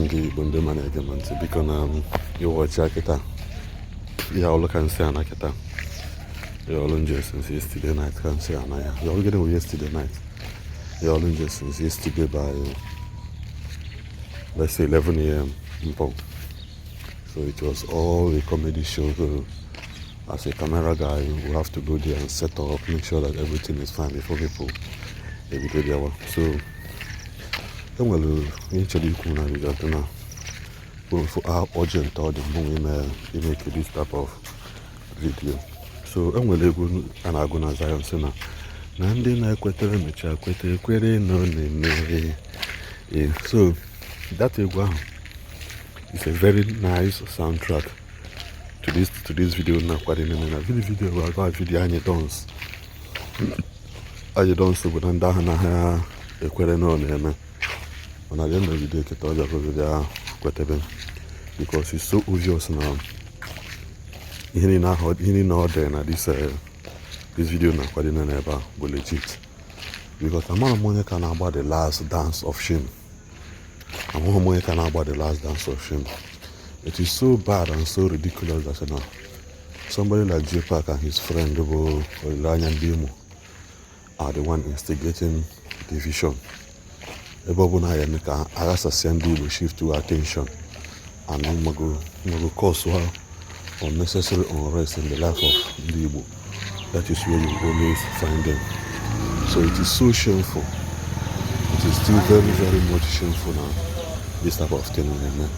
Ndị Igbo, ndị ma na-ege m ntị, biko na ịwọchi kịta ihe ọlụ ka nsị ana kịta, ihe ọlụ nje since yesterday night ka nsị ana ya. Ihe ọlụ gịnị bụ yesterday night? Ihe ọlụ nje since yesterday by, let's say, 11 a.m. mpọ. So it was all a comedy show. So as a camera guy, we have to go there and set up, make sure that everything is fine before people ebido bịawa. So enwere ihe chọrọ ikwu na regard na how urgent ọ dị mgbe ime imeke this type of video. So enwere egwu a na-agụ na Zion, sị na ndị na-ekwetere mechaa kweta, ekwere na ọ na-eme. So that egwu ahụ is a very nice soundtrack to this video na-akwado nene na video bụ agba video anyị dons. Anyị dons bụ na ndị ahụ na ha ekwere na ọ na-eme, mana the end of the day, kịta ọ bịagozi bịa kwetebe, because it's so obvious na ihe niile ahụ, ihe niile ọ dere na this video na-akwado nene ebe a bụ legit, because amara m onye ka na-agba the last dance of shame. Amaghị m onye ka na-agba the last dance of shame. It is so bad and so ridiculous that na somebody like J Park and his friend bụ Olileanya ndị Imo are the one instigating division, ebe ọ bụla ya eme ka aghasasịa ndị Igbo, shift to attention and mago cause ha unnecessary unrest in the life of ndị Igbo. That is where you always find them. So it is so shameful. It is still very, very much shameful now, this type of thing na-eme.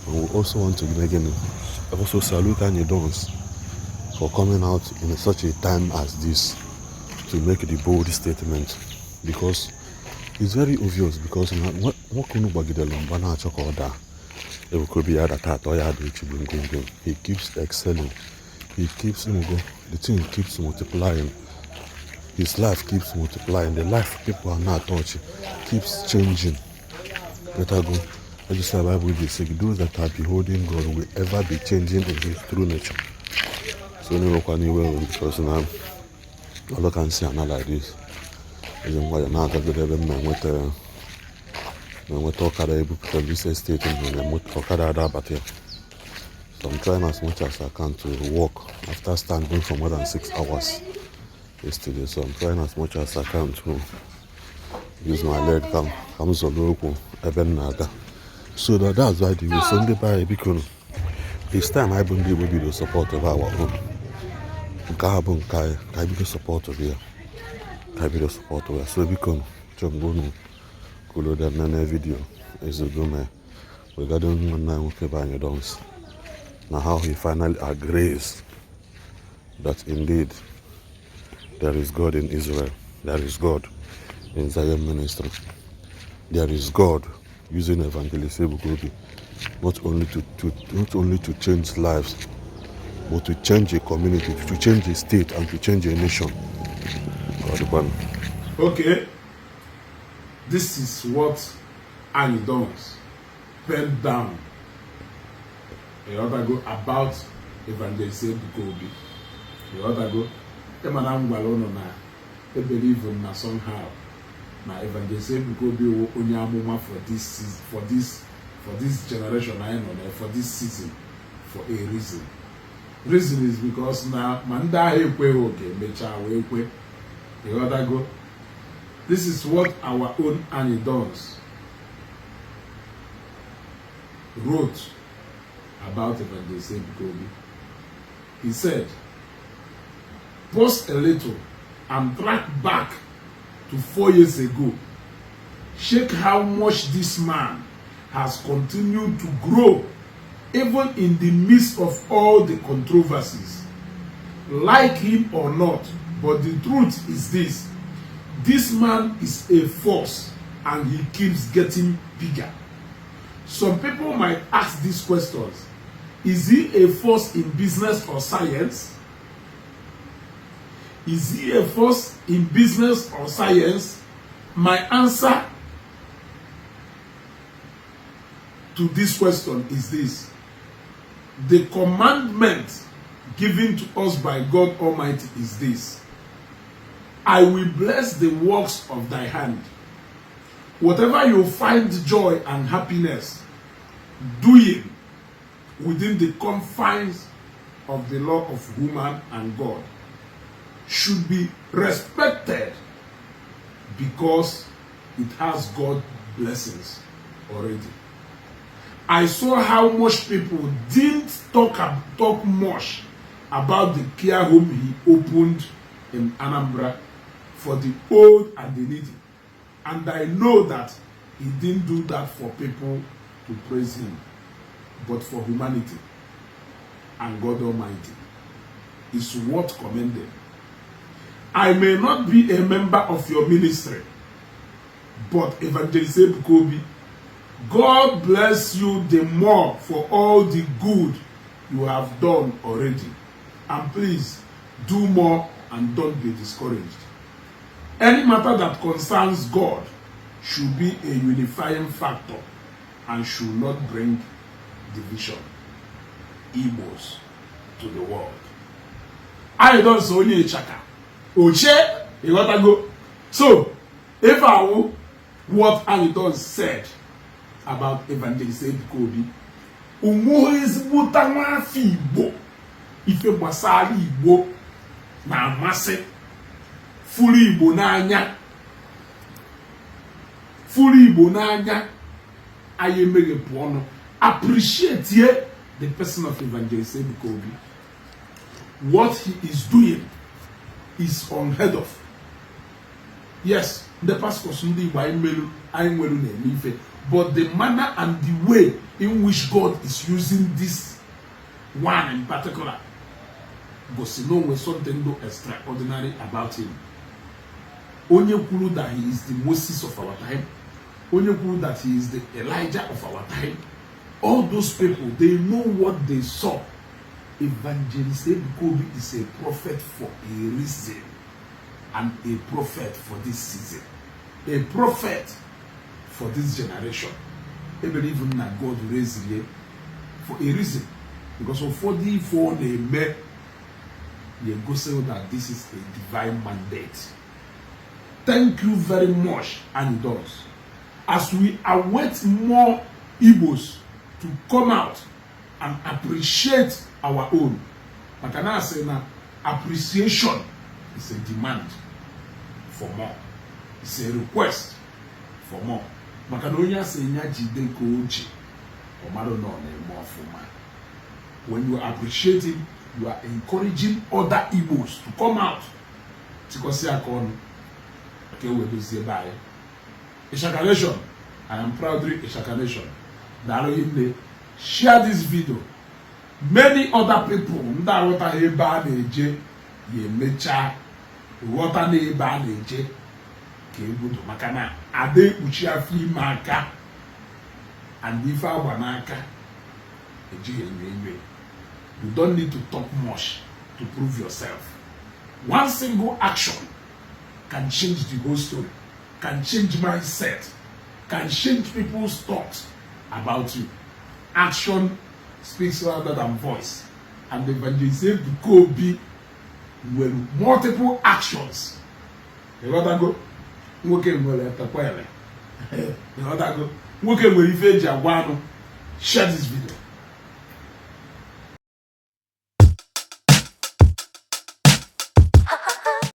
And we also want to again also salute Anyi Dons for coming out in such a time as this to make the bold statement, because it's very obvious, because na nwoke unu gbagidere mgba na-achọ ka ọ daa, Ebuka Obi ya ada tata, ọ ya ada echi, gbim gbim gbim. He keeps excelling, he keeps go, the thing keeps multiplying, his life keeps multiplying, the life people are not touching keeps changing. Better go. I just say Bible dey say those that are beholding God will ever be changing in his true nature. So onye nwekwa n'iwe, because na ọlụ ka nsị ana like this, ezi nwayọ na-agagodo ebe m na-enweta ọkada ebupụta this estate m nọ na ọkada ada abata ya. So I'm trying as much as I can to walk after standing for more than 6 hours yesterday. So I'm trying as much as I can to use my leg ka m zọrọ okwu ebe m na-aga. So that's why the way. So ndị be anyị, biko, it's time anyị bụ ndị Igbo bido support ebe our own. Nke ahụ bụ nke anyị, ka anyị bido support ya, ka anyị bido support ya. So biko, chọọ mgbe unu kwuru nene video ezugo mee regarding nwanne anyị nwoke bụ Anyị Dons na how he finally agrees that indeed there is God in Israel, there is God in Zion Ministry, there is God using Evangelist Ebuka Obi not only to change lives, but to change a community, to change a state, and to change a nation. Ka ọ dịkwanụ. Okay, this is what Anyi Dons penned down ịghọtago about Evangelist Ebuka Obi. Ịghọtago, ịma na m gwara ụnụ na ebelieve na somehow na Evangelist Ebuka Obi wụ onye amụma for this generation anyị nọ na, for this season, for a reason. Reason is because na ma ndị agha ekweghị oge emechaa wee kwe. Ịghọtago, this is what our own Anyi Dons wrote about Evangelist Ebuka Obi. He said, "Pause a little and track back to 4 years ago. Check how much this man has continued to grow even in the midst of all the controversies. Like him or not, but the truth is this: this man is a force and he keeps getting bigger. Some people might ask these questions: Is he a force in business or science? Is he a force in business or science? My answer to this question is this: The commandment given to us by God Almighty is this: I will bless the works of thy hand. Whatever you find joy and happiness, doing within the confines of the law of human and God should be respected because it has God blessings already. I saw how much people didn't talk much about the care home he opened in Anambra for the old and the needy. And I know that he didn't do that for people to praise him, but for humanity and God Almighty. It's worth commending. I may not be a member of your ministry, but Evangelist Ebuka Obi, God bless you the more for all the good you have done already. And please do more and don't be discouraged. Any matter that concerns God should be a unifying factor and should not bring division. Igbos to the world. Anyị don so onye ịchaka oche ịghọtago. So if awụ what Anyidons said about Evangelist Ebuka Obi, onweghị ezigbota nwafọ Igbo ife gbasara Igbo na-amasị, fụrụ Igbo n'anya, fụrụ Igbo n'anya, anyị emeghepụ ọnụ appreciate ye the person of Evangelist Ebuka Obi. What he is doing is unheard of. Yes, ndị pastors ndị Igbo anyị melu anyị nwere na-eme ife, but the manner and the way in which God is using this one in particular gosi na onwe something do extraordinary about him. Onye kwuru that he is the Moses of our time, onye kwuru that he is the Elijah of our time, all those people, they know what they saw. Evangelist Ebuka Obi is a prophet for a reason and a prophet for this season, a prophet for this generation. I believe na God raised ya for a reason, because ụfọdụ ife ọ na-eme na-egosi that this is a divine mandate. Thank you very much, Anyidons. As we await more Igbos to come out and appreciate our own, maka na asị na appreciation is a demand for more, it's a request for more, maka na onye asị ya jide ka o ji, ọ mara na ọ na-eme ọfụma. When you appreciate him, you are encouraging other Igbos to come out, tikọsị aka ọnụ ka e wee dozie ebe anyị. Ishaka Nation, I am proudly Ishaka Nation. Daalụ nne. Share this video. Many other people ndị aghọtaghị ebe a na-eje ya emechaa ghọta na ebe a na-eje ka ebudo, maka na ada ekpuchi afọ ime aka and ife agba n'aka ejighị enyo enyo. You don't need to talk much to prove yourself. One single action can change the whole story, can change mindset, can change people's thoughts about you. Action speaks louder than voice, and Evangelist Ebuka Obi nwere multiple actions. Ịghọtago? Nwoke nwere etekwele. Ịghọtago? Nwoke nwere ife eji agwa anụ. Share this video.